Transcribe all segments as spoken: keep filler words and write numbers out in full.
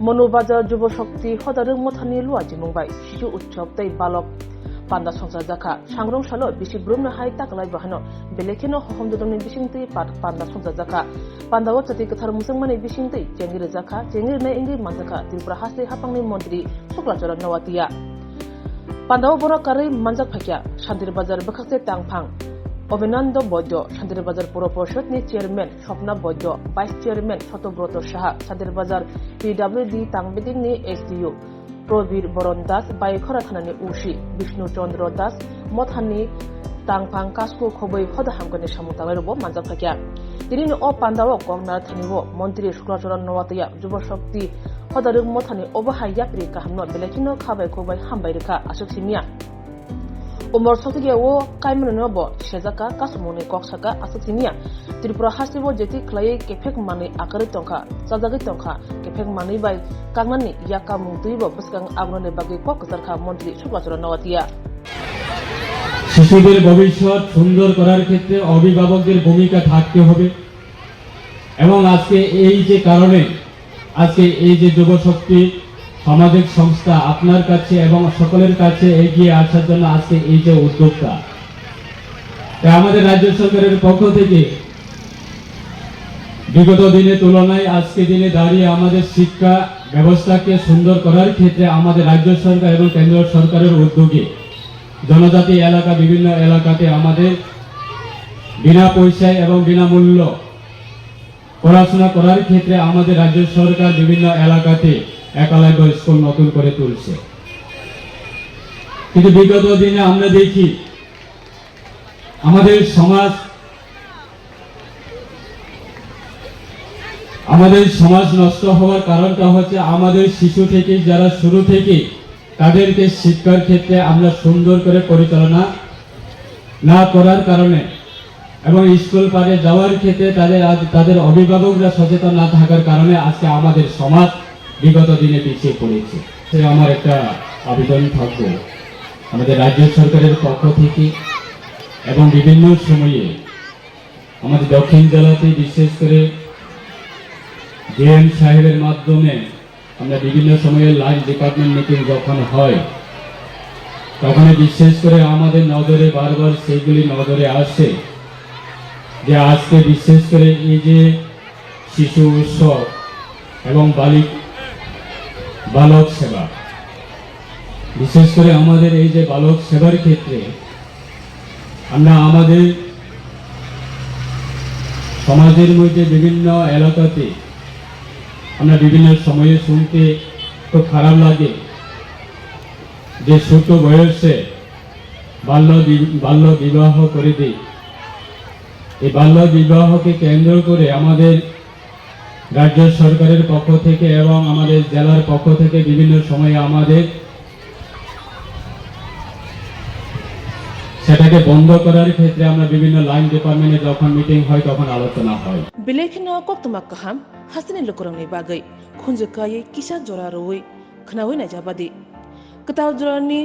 Manu Bazar Jubo Shakti Hodarwk Mothani Luachimung bai Shishu Utsav tei Balok Panda songchajakha. Sangrong salo bisi brumno hai taklai bahano belai kheno hohom dodongni bisingtwi pat-, panda songchajakha. Pandao chati kwthar muchungmani bisingtwi chengwi rwjakha, chengwi rwnai wngwi manjakha Tripura haste haphangni montri Sukla Charan Noatia. Pandao borok karwi manjak phaikha Shantir Bazar bwkhakse tangphang Abhinando Boido, Shantir Bazar Puro Porishod ni Chairman Swapna Boido, Vice Chairman Sotobroto Saha, Shantir Bazar P W D Tangbeding ni S D O Probir Boron Das, Baikhora Thana ni O C Bishnu Chandra Das, Mothani tangphang kasku khobwi hoda hamkani samung tangnai rokbo manjak phaikha. Tini ni o pandao kok narwkthani o montri Sukla Charan Noatia Jubo Shakti Hodarwk Mothani obo hai yapri kahamno belai kheno kha bai kok bai hambai rwkha, aswk simiya. Umor soktiya o kaimano no bo sejakha, kasumungni kok saka, aswk simiya. Tripura hasteo jeti khlaiwi kephek manwi akarwi tongkha, chajagwi tongkha, kephek manwi bai kaknani yakamung twibo bwskang abononi bagwi kok kwcharkha montri Sukla Charan Noatia. শিশুদের ভবিষ্যৎ সুন্দর করার ক্ষেত্রে অভিভাবকদের ভূমিকা থাকতে হবে। এবং আজকে এই যে কারণে, আজকে এই যে যুব শক্তি সামাজিক সংস্থা আপনার কাছে এবং সকলের কাছে এগিয়ে আসার জন্য আজকে এই যে উদ্যোক্তা, তাই আমাদের রাজ্য সরকারের পক্ষ থেকে বিগত দিনের তুলনায় আজকে দিনে দাঁড়িয়ে আমাদের শিক্ষা ব্যবস্থাকে সুন্দর করার ক্ষেত্রে আমাদের রাজ্য সরকার এবং কেন্দ্র সরকারের উদ্যোগে জনজাতি এলাকা, বিভিন্ন এলাকাতে আমাদের বিনা পয়সায় এবং বিনামূল্য পড়াশোনা করার ক্ষেত্রে আমাদের রাজ্য সরকার বিভিন্ন এলাকাতে একলব্য স্কুল নতুন করে তুলছে। কিন্তু বিগত দিনে আমরা দেখি আমাদের সমাজ, আমাদের সমাজ নষ্ট হওয়ার কারণটা হচ্ছে আমাদের শিশু থেকে, যারা শুরু থেকে তাদেরকে শিক্ষার ক্ষেত্রে আমরা সুন্দর করে পরিচালনা না করার কারণে এবং স্কুল পারে যাওয়ার ক্ষেত্রে তাদের আজ, তাদের অভিভাবকরা সচেতন না থাকার কারণে আজকে আমাদের সমাজ বিগত দিনে পিছিয়ে পড়েছে। সে আমার একটা আবেদন থাকবে আমাদের রাজ্য সরকারের পক্ষ থেকে এবং বিভিন্ন সময়ে আমাদের দক্ষিণ জেলাতে বিশেষ করে ডিএম সাহেবের মাধ্যমে আমরা বিভিন্ন সময়ে লাইন ডিপার্টমেন্ট মিটিং যখন হয়, তখন বিশেষ করে আমাদের নজরে বারবার সেইগুলি নজরে আসে যে আজকে বিশেষ করে এই যে শিশু উৎসব এবং বালিক, বালক সেবা, বিশেষ করে আমাদের এই যে বালক সেবার ক্ষেত্রে আমরা আমাদের সমাজের মধ্যে বিভিন্ন এলাকাতে আমরা বিভিন্ন সময়ে শুনতে খুব খারাপ লাগে যে ছোট বয়সে বাল্য বি-, বাল্য বিবাহ করে দেয়। এই বাল্য বিবাহকে কেন্দ্র করে আমাদের রাজ্য সরকারের পক্ষ থেকে এবং আমাদের জেলার পক্ষ থেকে বিভিন্ন সময়ে আমাদের সেটাকে বন্ধ করার ক্ষেত্রে আমরা বিভিন্ন লাইন ডিপার্টমেন্টে যখন মিটিং হয় তখন আলোচনা হয়। Belai kheno koktwma kaham hasteni lukurokni bagwi khunju kaiwi kisa jora rwui khwnaui naijabadi. Kwtal jorani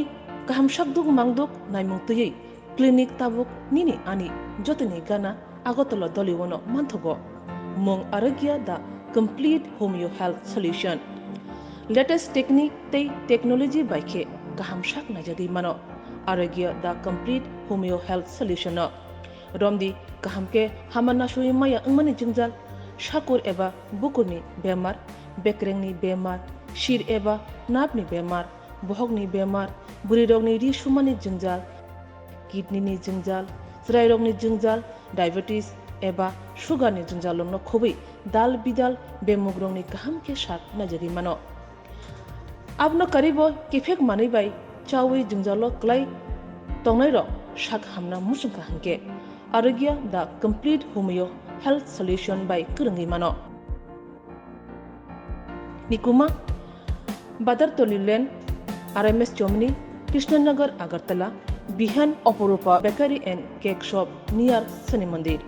kaham sakduk mangduk naimung twiwi clinic tabuk nini ani jotoni gana Agartala Doliwano manthogo. Mung Arogya the complete homeo health solution. Latest technique tei technology bai khe kaham sak naijagwi mano. Arogya the complete homeo health solution no romdi kaham khe hama nasui maya wngmani jwngjal, sakur eba bukurni bemar, bekrengni bemar, sir eba napni bemar, bohokni bemar, bwrwirokni ri sumani jwngjal, kidney ni jwngjal, chwrairokni jwngjal, diabetes eba sugar ni jwngjal rokno khobwi dal bidal bemugrokni kaham khe sak naijagwi mano. Abono karibo kephek manwi bai chaui jwngjalo kwlai tongnairok sak hamna muchungkha hwnkhe Arogya the complete homeo health solution bai kwrwngwi mano. Nikuma, Badartoli Lane, R M S Chomni, Krishnanagar, Agartala, Bihan, Oporupa Bakery and Cake Shop near Shani Mandir.